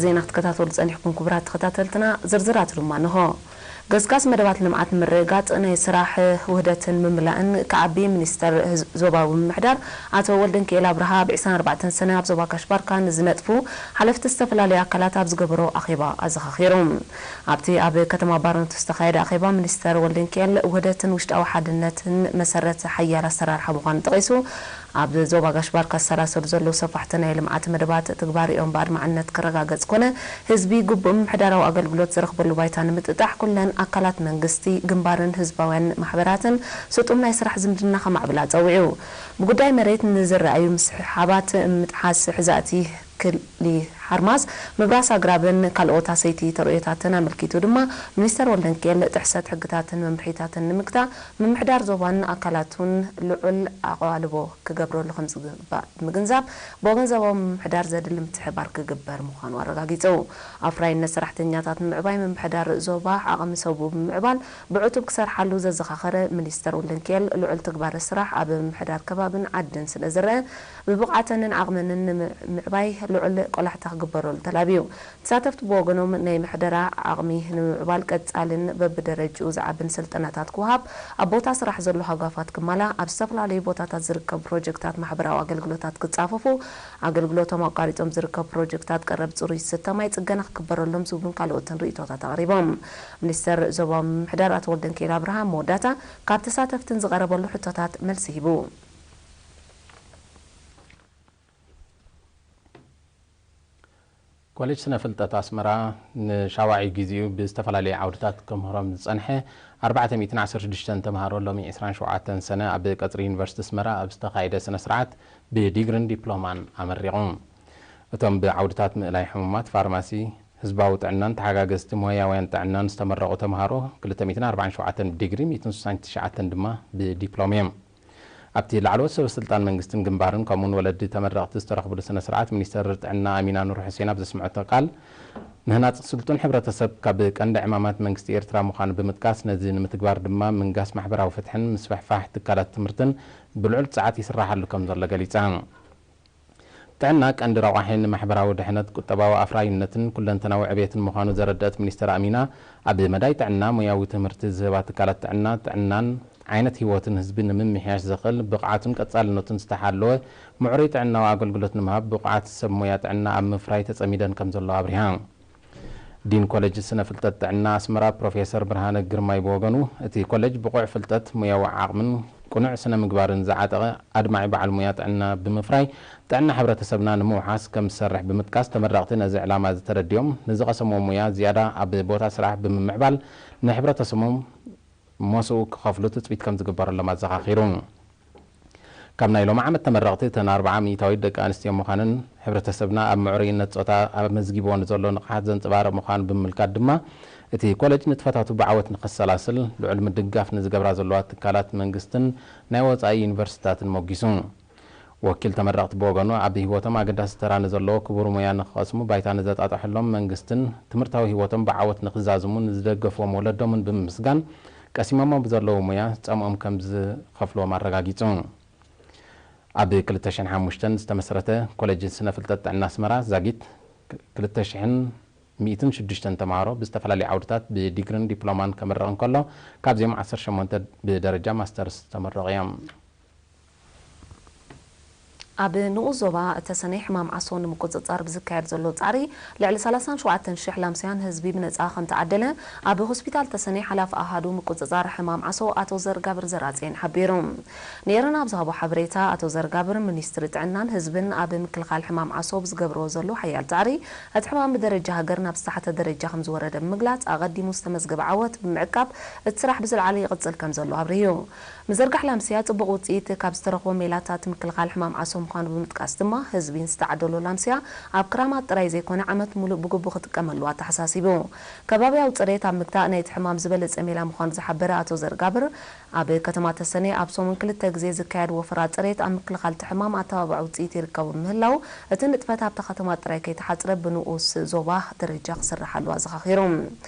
ዜና ክትከታተሉ ጸኒሕኩም ክቡራት ተኸታተልትና፣ ዝርዝራቱ ድማ እንሆ። ገስጋስ መደባት ልምዓት ምርግጋጽ ናይ ስራሕ ውህደትን ምምላእን ክዓቢ። ሚኒስተር ህዝ-፣ ዞባዊ ምምሕዳር ኣቶ ወልደንኪኤል ኣብርሃ ኣብ ዕስራን ኣርባዕተን ሰነ ኣብ ዞባ ጋሽ ባርካ ንዝነጥፉ ሓለፍቲ ዝተፈላለዩ ኣካላት ኣብ ዝገበሮ ኣኼባ ኣዘኻኺሩ። ኣብቲ ኣብ ከተማ ባረንቱ ዝተኻየደ ኣኼባ ሚኒስተር ወልደንኪኤል ውህደትን ውሽጣዊ ሓድነትን መሰረት ሓያል ኣሰራርሓ ምዃኑ ጠቒሱ፣ ኣብ ዞባ ጋሽ ባርካ ዝሰላሰሉ ዘለዉ ሰፋሕቲ ናይ ልምዓት መደባት ትግባሪኦም ብኣድማዕነት ክረጋገጽ ኮነ ህዝቢ ግቡእ ምምሕዳራዊ ኣገልግሎት ዝረኽበሉ ባይታ ንምጥጣሕ ኩለን ኣካላት መንግስቲ፣ ግንባርን ህዝባውያን ማሕበራትን ስጡም ናይ ስራሕ ዝምድና ከማዕብላ ጸዊዑ። ብጉዳይ መሬት ንዝረኣዩ ምስሕሓባት፣ ምጥሓስ ሕዛእቲ ክሊ ሓርማዝ፣ ምብራስ ኣግራብን ካልኦት ኣሰይቲ ተርእዮታትን ኣመልኪቱ ድማ ሚኒስተር ወልደንኪኤል ጥሕሰት ሕግታትን መምርሒታትን ንምግታእ ምምሕዳር ዞባን ኣካላቱን ልዑል ኣቓልቦ ክገብረሉ ከም ዝግባእ ብምግንዛብ፣ ብወገን ዞባዊ ምምሕዳር ዘድሊ ምትሕብባር ክግበር ምዃኑ ኣረጋጊጹ። ኣፍራይነት ሰራሕተኛታት ንምዕባይ ምምሕዳር ዞባ ዓቕሚ ሰቡ ብምምዕባል ብዕቱብ ክሰርሓሉ ዘዘኻኸረ ሚኒስተር ወልደንኪኤል፣ ልዑል ትግባረ ስራሕ ኣብ ምምሕዳር ከባብን ዓድን ስለ ዝረአ፣ ብብቕዓተንን ዓቕመንን ንምዕባይ ልዑል ቆላሕታ ክግበረሉ ተላብዩ። ተሳተፍቲ ብወገኖም፣ ናይ ምሕደራ ዓቕሚ ንምምዕባል ቀጻልን በብደረጅኡ ዝዓብን ስልጠናታት ክወሃብ፣ ኣብ ቦታ ስራሕ ዘሎ ሃጓፋት ክማላእ፣ ኣብ ዝተፈላለዩ ቦታታት ዝርከቡ ፕሮጀክታት ማሕበራዊ ኣገልግሎታት ክጻፈፉ፣ ኣገልግሎቶም ኣቋሪጾም ዝርከቡ ፕሮጀክታት ቀረብ ጽሩይ ዝስተ ማይ ጽገና ክግበረሎም ዝብሉን ካልኦትን ርእይቶታት ኣቕሪቦም። ሚኒስተር ዞባዊ ምምሕዳር ኣቶ ወልደንኪኤል ኣብርሃ መወዳእታ ካብ ተሳተፍትን ዝቐረበሉ ሕቶታት መልሲ ሂቡ። ኮሌጅ ስነ ፍልጠት ኣስመራ ንሻውዓይ ግዜኡ ብዝተፈላለየ ዓውድታት ከምህሮም ዝጸንሐ ኣርባዕተ ሚእትን ዓሰርተ ሽዱሽተን ተምሃሮ ሎሚ ዕስራን ሸውዓተን ሰነ ኣብ ቀጽሪ ዩኒቨርሲቲ ኣስመራ ኣብ ዝተኻየደ ስነ ስርዓት ብዲግሪን ዲፕሎማን ኣመሪቑ። እቶም ብዓውድታት ምእላይ ሕሙማት፣ ፋርማሲ፣ ህዝባዊ ጥዕናን ተሓጋገዝቲ ሞያውያን ጥዕናን ዝተመረቑ ተምሃሮ ክልተ ሚእትን ኣርባዓን ሸውዓተን ብዲግሪ፣ ሚእትን ስሳን ትሽዓተን ድማ ብዲፕሎም እዮም። ኣብቲ ላዕለዎት ሰበ ስልጣን መንግስትን ግንባርን ከምኡውን ወለዲ ተመረቕቲ ዝተረኽብሉ ስነ ስርዓት፣ ሚኒስተር ጥዕና ኣሚና ኑር ሑሴን ኣብ ዘስምዐቶ ቃል፣ ምህናጽ ስልጡን ሕብረተሰብ ካብ ቀንዲ ዕማማት መንግስቲ ኤርትራ ምዃኑ ብምጥቃስ፣ ነዚ ንምትግባር ድማ ምንጋስ ማሕበራዊ ፍትሕን ምስፍሕፋሕ ትካላት ትምህርትን ብልዑል ጸዓት ይስራሓሉ ከም ዘሎ ገሊጻ። ጥዕና ቀንዲ ረቋሒ ንማሕበራዊ ድሕነት፣ ቁጠባዊ ኣፍራይነትን ኩለንተናዊ ዕቤትን ምዃኑ ዘረደአት ሚኒስተር ኣሚና፣ ኣብ መዳይ ጥዕና፣ ሞያዊ ትምህርቲ ዝህባ ትካላት ጥዕና፣ ጥዕናን ዓይነት ህይወትን ህዝቢ ንምምሕያሽ ዘኽእል ብቕዓቱን ቀጻልነቱን ዝተሓለወ ምዕሩይ ጥዕናዊ ኣገልግሎት ንምሃብ ብቑዓት ሰብ ሞያ ጥዕና ኣብ ምፍራይ ተጸሚደን ከም ዘለዋ ኣብሪሃ። ዲን ኮሌጅ ስነ ፍልጠት ጥዕና ኣስመራ ፕሮፌሰር ብርሃነ ግርማይ ብወገኑ፣ እቲ ኮሌጅ ብቑዕ ፍልጠት፣ ሞያዊ ዓቕምን ቅኑዕ ስነ ምግባርን ዝዓጠቐ ኣድማዒ በዓል ሞያ ጥዕና ብምፍራይ፣ ጥዕና ሕብረተሰብና ንምውሓስ ከም ዝሰርሕ ብምጥቃስ፣ ተመረቕቲ ነዚ ዕላማ እዚ ተረዲኦም፣ ንዝቐሰምዎ ሞያ ዝያዳ ኣብ ቦታ ስራሕ ብምምዕባል፣ ንሕብረተሰቦም ሞስኡ ክኸፍሉ ትጽቢት ከም ዝግበረሎም ኣዘኻኺሩ። ካብ ናይ ሎሚ ዓመት ተመረቕቲ፣ እተን ኣርብዓ ሚእታዊት ደቂ ኣንስትዮ ምዃነን፣ ሕብረተሰብና ኣብ ምዕሩይነት ጾታ ኣመዝጊብዎ ንዘሎ ንቕሓት ዘንጸባርቕ ምዃኑ ብምምልካት ድማ፣ እቲ ኮለጅ ንጥፈታቱ ብዓወት ንኸሰላስል ልዑል ምድጋፍ ንዝገብራ ዘለዋ ትካላት መንግስትን ናይ ወጻኢ ዩኒቨርሲቲታትን ሞጊሱ። ወኪል ተመረቕቲ ብወገኑ፣ ኣብ ህይወቶም ኣገዳሲ ተራ ንዘለዎ ክቡር ሞያ ንኽቐስሙ ባይታ ንዘጣጠሐሎም መንግስትን ትምህርታዊ ህይወቶም ብዓወት ንኽዛዝሙ ንዝደገፍዎም ወለዶምን ብምምስጋን፣ ቀሲሞሞ ብዘለዉ ሞያ ጸምኦም ከም ዝኸፍልዎም ኣረጋጊጹ። ኣብ ክልተ ሽሕን ሓሙሽተን ዝተመስረተ ኮሌጅ ስነ ፍልጠት ጥዕና ኣስመራ ዛጊት ክልተ ሽሕን ሚእትን ሽዱሽተን ተምሃሮ ብዝተፈላለዩ ዓውድታት ብዲግሪን ዲፕሎማን ከመርቕ እንከሎ፣ ካብዚኦም ዓሰርተ ሸሞንተ ብደረጃ ማስተርስ ዝተመረቑ እዮም። ኣብ ንኡስ ዞባ ተሰነይ ሕማም ዓሶ ንምቁጽጻር ብዝካየድ ዘሎ ጻዕሪ፣ ልዕሊ ሰላሳን ሸውዓተን ሽሕ ላምስያን ህዝቢ ብነጻ ከም ተዓደለ፣ ኣብ ሆስፒታል ተሰነይ ሓላፊ ኣሃዱ ምቁጽጻር ሕማም ዓሶ ኣቶ ዘርጋብር ዘርኣጽዮን ሓቢሩ። ንኤረና ኣብ ዝሃቦ ሓበሬታ፣ ኣቶ ዘርጋብር፣ ሚኒስትሪ ጥዕናን ህዝብን ኣብ ምክልኻል ሕማም ዓሶ ብዝገብርዎ ዘሎ ሓያል ጻዕሪ፣ እቲ ሕማም ብደረጃ ሃገር ናብ ዝተሓተ ደረጃ ከም ዝወረደ ብምግላጽ፣ ኣቐዲሙ ዝተመዝገበ ዓወት ብምዕቃብ፣ እቲ ስራሕ ብዝለዓለ ይቕጽል ከም ዘሎ ኣብሪሁ። ምዝርጋሕ ላምስያ ጽቡቕ ውጽኢት ካብ ዝተረኽቦ ሜላታት ምክልኻል ሕማም ዓሶ ምዃኑ ብምጥቃስ ድማ፣ ህዝቢ ንዝተዓደሎ ላምስያ ኣብ ክራማት ጥራይ ዘይኮነ፣ ዓመት ሙሉእ ብግቡእ ክጥቀመሉ ኣተሓሳሲቡ። ከባብያዊ ጽሬት ኣብ ምግታእ ናይቲ ሕማም ዝበለጸ ሜላ ምዃኑ ዝሓበረ ኣቶ ዘርጋብር፣ ኣብ ከተማ ተሰነይ ኣብ ሰሙን ክልተ ግዜ ዝካየድ ወፈራ ጽሬት ኣብ ምክልኻል እቲ ሕማም ኣተባባዒ ውጽኢት ይርከቡ ብምህላው፣ እቲ ንጥፈት ኣብታ ከተማ ጥራይ ከይተሓጽረ ብንኡስ ዞባ ደረጃ ክስርሓሉ ኣዘኻኺሩ።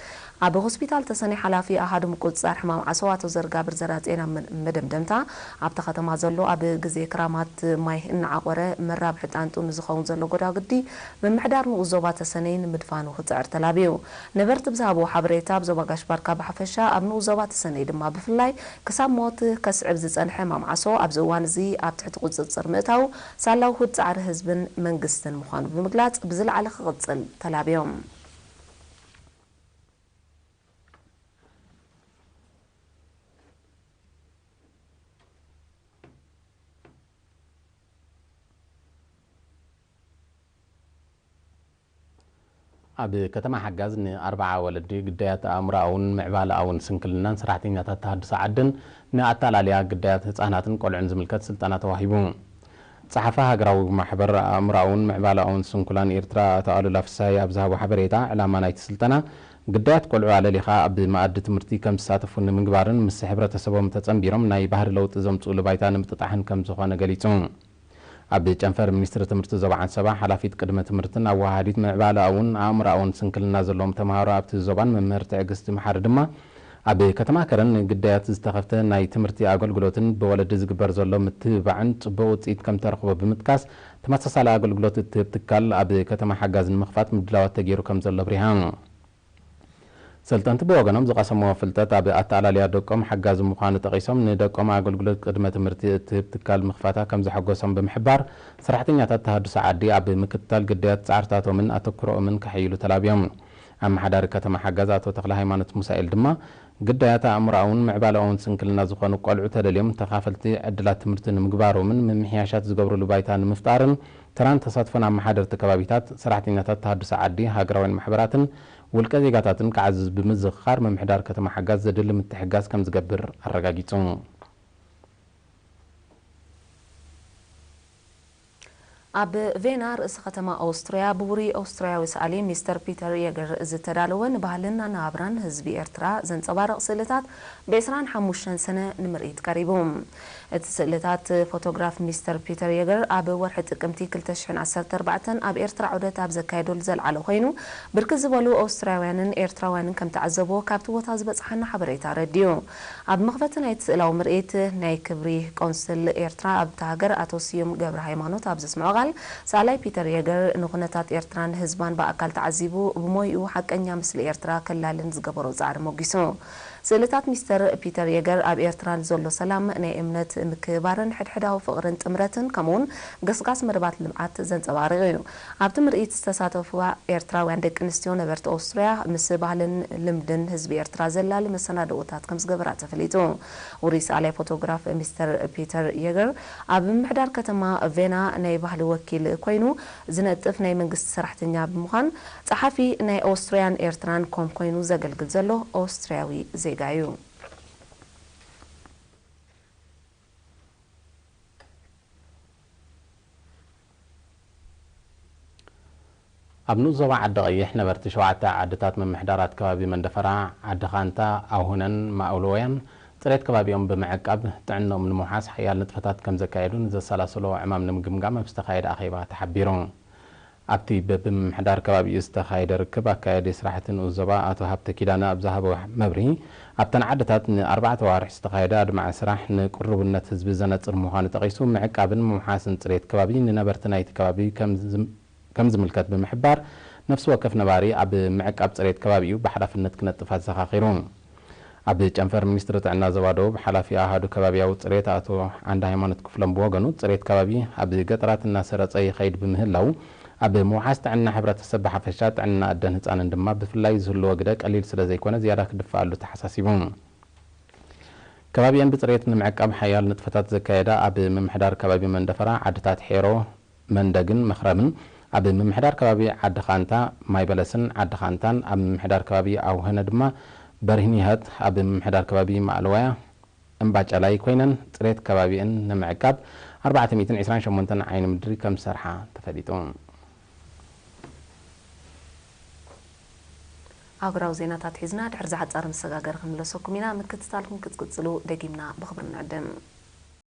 ኣብ ሆስፒታል ተሰነይ ሓላፊ ኣሃዱ ምቁጽጻር ሕማም ዓሶ ኣቶ ዘርጋብር ዘራጽዮን ኣብ መደምደምታ፣ ኣብታ ከተማ ዘሎ ኣብ ግዜ ክራማት ማይ እናዓቖረ መራብሒ ጣንጡ ንዝኸውን ዘሎ ጎዳጉዲ፣ ምምሕዳር ንኡስ ዞባ ተሰነይ ንምድፋኑ ክጽዕር ተላብዩ። ነበርቲ ብዝሃብዎ ሓበሬታ፣ ኣብ ዞባ ጋሽ ባርካ ብሓፈሻ፣ ኣብ ንኡስ ዞባ ተሰነይ ድማ ብፍላይ፣ ክሳብ ሞት ከስዕብ ዝጸንሐ ሕማም ዓሶ ኣብዚ እዋን እዚ ኣብ ትሕቲ ቁጽጽር ምእታው፣ ሳላ ውሁድ ጻዕሪ ህዝብን መንግስትን ምዃኑ ብምግላጽ፣ ብዝለዓለ ክቕጽል ተላብዮም። ኣብ ከተማ ሓጋዝ ንኣርብዓ ወለዲ ግዳያት ኣእምሮኣውን ምዕባለኣውን ስንክልናን ሰራሕተኛታት ተሃድሶ ዓድን ንኣተኣላልያ ግዳያት ህጻናትን ቆልዑን ዝምልከት ስልጠና ተዋሂቡ። ጸሓፊ ሃገራዊ ማሕበር ኣእምሮኣውን ምዕባለኣውን ስንኩላን ኤርትራ ኣቶ ኣሉላ ፍስሃየ ኣብ ዝሃቦ ሓበሬታ፣ ዕላማ ናይቲ ስልጠና ግዳያት ቆልዑ ኣለሊኻ ኣብ መኣዲ ትምህርቲ ከም ዝሳተፉ ንምግባርን ምስ ሕብረተሰቦም ተጸንቢሮም ናይ ባህሪ ለውጢ ዘምጽኡሉ ባይታ ንምጥጣሕን ከም ዝኾነ ገሊጹ። ኣብ ጨንፈር ሚኒስትሪ ትምህርቲ ዞባ ዓንሰባ ሓላፊት ቅድመ ትምህርትን ኣወሃሃዲት ምዕባለኣውን ኣእምሮኣውን ስንክልና ዘለዎም ተምሃሮ ኣብቲ ዞባን መምህር ትዕግስቲ መሓሪ ድማ፣ ኣብ ከተማ ከረን ንግዳያት ዝተኸፍተ ናይ ትምህርቲ ኣገልግሎትን ብወለዲ ዝግበር ዘሎ ምትብባዕን ጽቡቕ ውጽኢት ከም ተረኽቦ ብምጥቃስ፣ ተመሳሳሊ ኣገልግሎት እትህብ ትካል ኣብ ከተማ ሓጋዝ ንምኽፋት ምድላዋት ተገይሩ ከም ዘሎ ኣብሪሃ። ሰልጠንቲ ብወገኖም ዝቐሰምዎ ፍልጠት ኣብ ኣተኣላልያ ደቆም ሓጋዚ ምዃኑ ጠቒሶም፣ ንደቆም ኣገልግሎት ቅድመ ትምህርቲ እትህብ ትካል ምኽፋታ ከም ዘሐጎሶም ብምሕባር፣ ሰራሕተኛታት ተሃድሶ ዓዲ ኣብ ምክትታል ግዳያት ጻዕርታቶምን ኣተኩሮኦምን ከሐይሉ ተላብዮም። ኣመሓዳሪ ከተማ ሓጋዝ ኣቶ ተኽለ ሃይማኖት ሙሳኤል ድማ፣ ግዳያት ኣእምሮኣውን ምዕባለኣውን ስንክልና ዝኾኑ ቆልዑ ተደልዮም ተኻፈልቲ ዕድላት ትምህርቲ ንምግባሮምን ምምሕያሻት ዝገብሩሉ ባይታ ንምፍጣርን፣ ተራን ተሳትፎን ኣመሓደርቲ ከባቢታት፣ ሰራሕተኛታት ተሃድሶ ዓዲ፣ ሃገራውያን ማሕበራትን ውልቀ ዜጋታትን ክዓዝዝ ብምዝኽኻር፣ ምምሕዳር ከተማ ሓጋዝ ዘድሊ ምትሕግጋዝ ከም ዝገብር ኣረጋጊጹ። ኣብ ቬና ርእሰ ከተማ ኦስትርያ ብውሩይ ኦስትርያዊ ሰኣሊ ሚስተር ፒተር የገር ዝተዳለወ ንባህልን ኣነባብራን ህዝቢ ኤርትራ ዘንጸባርቕ ስእልታት ብ ዕስራን ሓሙሽተን ሰነ ንምርኢት ቀሪቡ። እቲ ስእልታት ፎቶግራፍ ሚስተር ፒተር የገር ኣብ ወርሒ ጥቅምቲ ክልተ ሽሕን ዓሰርተ ኣርባዕተን ኣብ ኤርትራ ዑደት ኣብ ዘካየደሉ ዘልዓሎ ኮይኑ፣ ብርክት ዝበሉ ኦስትርያውያንን ኤርትራውያንን ከም ተዓዘብዎ ካብቲ ቦታ ዝበጽሓና ሓበሬታ ኣረዲኡ። ኣብ መኽፈቲ ናይቲ ስእላዊ ምርኢት፣ ናይ ክብሪ ቆንስል ኤርትራ ኣብታ ሃገር ኣቶ ስዩም ገብረ ሃይማኖት ኣብ ዘስምዖ ቃል፣ ሰኣላይ ፒተር የገር ንኹነታት ኤርትራን ህዝባን ብኣካል ተዓዚቡ፣ ብሞይኡ ሓቀኛ ምስሊ ኤርትራ ከላልን ዝገበሮ ጻዕሪ ሞጊሱ። ስእልታት ሚስተር ፒተር የገር ኣብ ኤርትራ ንዘሎ ሰላም፣ ናይ እምነት ምክብባርን ሕድሕዳዊ ፍቕርን ጥምረትን፣ ከምኡውን ገስጋስ መደባት ልምዓት ዘንጸባርቕ እዩ። ኣብቲ ምርኢት ዝተሳተፉ ኤርትራውያን ደቂ ኣንስትዮ ነበርቲ ኦስትርያ፣ ምስ ባህልን ልምድን ህዝቢ ኤርትራ ዘላሊ መሰናድኦታት ከም ዝገበራ ተፈሊጡ። ውሩይ ሰኣላይ ፎቶግራፍ ሚስተር ፒተር የገር፣ ኣብ ምምሕዳር ከተማ ቬና ናይ ባህሊ ወኪል ኮይኑ ዝነጥፍ ናይ መንግስቲ ሰራሕተኛ ብምዃን፣ ጸሓፊ ናይ ኦስትርያን ኤርትራን ኮም ኮይኑ ዘገልግል ዘሎ ኦስትርያዊ ዜጋ እዩ። ኣብ ንኡስ ዞባ ዓዲ ቀይሕ ነበርቲ ሸውዓተ ዓድታት ምምሕዳራት ከባቢ መንደፈራ፣ ዓዲ ኻንታ፣ ኣውሁነን ማእለወያን ጽሬት ከባቢኦም ብምዕቃብ ጥዕንኦም ንምውሓስ ሓያል ንጥፈታት ከም ዘካየዱን ዘሰላሰሎ ዕማም ንምግምጋም ኣብ ዝተኻየደ ኣኼባ ተሓቢሩ። ኣብቲ በብምምሕዳር ከባቢኡ ዝተኻየደ ርክብ፣ ኣካያዲ ስራሕቲ ንኡስ ዞባ ኣቶ ሃብተ ኪዳነ ኣብ ዝሃቦ መብርሂ፣ ኣብተን ዓድታት ንኣርባዕተ ኣዋርሕ ዝተኻየደ ኣድማዒ ስራሕ ንቅሩብነት ህዝቢ ዘነጽር ምዃኑ ጠቒሱ፣ ምዕቃብን ምውሓስን ጽሬት ከባቢ ንነበርቲ ናይቲ ከባቢ ከም ዝም-፣ ከም ዝምልከት ብምሕባር፣ ነፍሲ ወከፍ ነባሪ ኣብ ምዕቃብ ጽሬት ከባቢኡ ብሓላፍነት ክነጥፍ ኣዘኻኺሩ። ኣብ ጨንፈር ሚኒስትሪ ጥዕና ዞባ ደቡብ ሓላፊ ኣሃዱ ከባቢያዊ ጽሬት ኣቶ ዓንደ ሃይማኖት ክፍሎም ብወገኑ፣ ጽሬት ከባቢ ኣብ ገጠራት እናሰረጸ ይኸይድ ብምህላው፣ ኣብ ምውሓስ ጥዕና ሕብረተሰብ ብሓፈሻ፣ ጥዕና ኣደን ህጻንን ድማ ብፍላይ ዝህልዎ ግደ ቀሊል ስለ ዘይኮነ፣ ዝያዳ ክድፈኣሉ ተሓሳሲቡ። ከባቢአን ብጽሬት ንምዕቃብ ሓያል ንጥፈታት ዘካየዳ ኣብ ምምሕዳር ከባቢ መንደፈራ ዓድታት ሔሮ፣ መንደግን መኽረምን፣ ኣብ ምምሕዳር ከባቢ ዓዲ ኻንታ ማይ በለስን ዓዲ ኻንታን፣ ኣብ ምምሕዳር ከባቢ ኣውሀነ ድማ በርሂኒሀት፣ ኣብ ምምሕዳር ከባቢ ማእለዋያ እምባጨላይ ኮይነን፣ ጽሬት ከባቢአን ንምዕቃብ ኣርባዕተ ሚእትን ዕስራን ሸሞንተን ዓይኒ ምድሪ ከም ዝሰርሓ ተፈሊጡ። ኣህጉራዊ ዜናታት ሒዝና ድሕሪ ዝሓጻር መሰጋገሪ ክንምለሰኩም ኢና። ምክትታልኩም ክትቅጽሉ ደጊምና ብኽብሪ ንዕድም።